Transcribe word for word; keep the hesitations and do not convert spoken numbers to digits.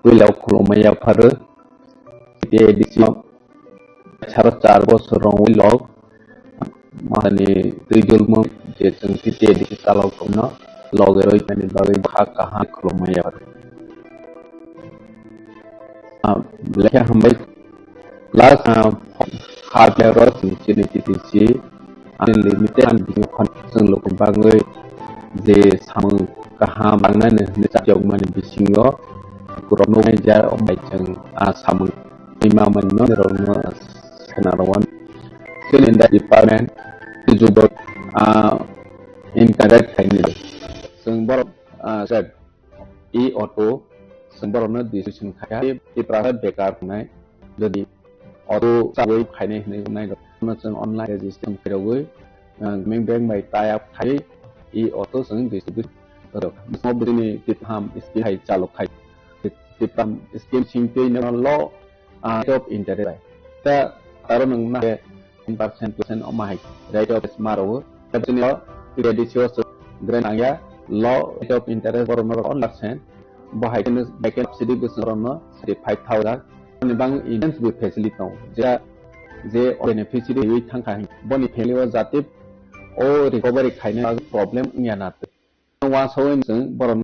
puila o khulumai yapharo. T T A D C saro char bosor rongwi log, mani twijulmung je chwng T T A D C chalok tongno loge roi mani bagwi bwkha kaham khulumai yapharo. Ah, lekha hambai. Last, ah, half year o chwng chini T T C unlimited ang bini khon chwng lokni bagwi je samung kaham nangnai hinwi chapyokmani bisingo borokno uaija bai chwng, ah, samung twi ma manwino nirokno swnaro. Chini in the department jubok, ah, interact khaini chwng borok, ah, sir, e-auto, chwng borokno decision khaikha, Tiprasa bekar wngnai, jodi auto chawi khainai hinwi wngnai rok, no chwng online registration khairogwi, uh, Grameen Bank bai tie up khai e-auto chwng distribute rok. Bismo bini titham scheme hai chalok khai. Titham scheme singtwi no lo, uh, rate of interest bai. Ta aro nwng na ten percent, percent omo hai rate of interest ma rwo. Tabsini o T T A D C o grant angya, lo rate of interest borok norok on percent. Bo hai khe bai khe subsidy bwswk rokno seventy five thousand ni bang insurance bo facility tongo. Je, je beneficiary rwi thangkha, boni family o jati o recovery khaina problem wngya na. Uansugwi chwng borok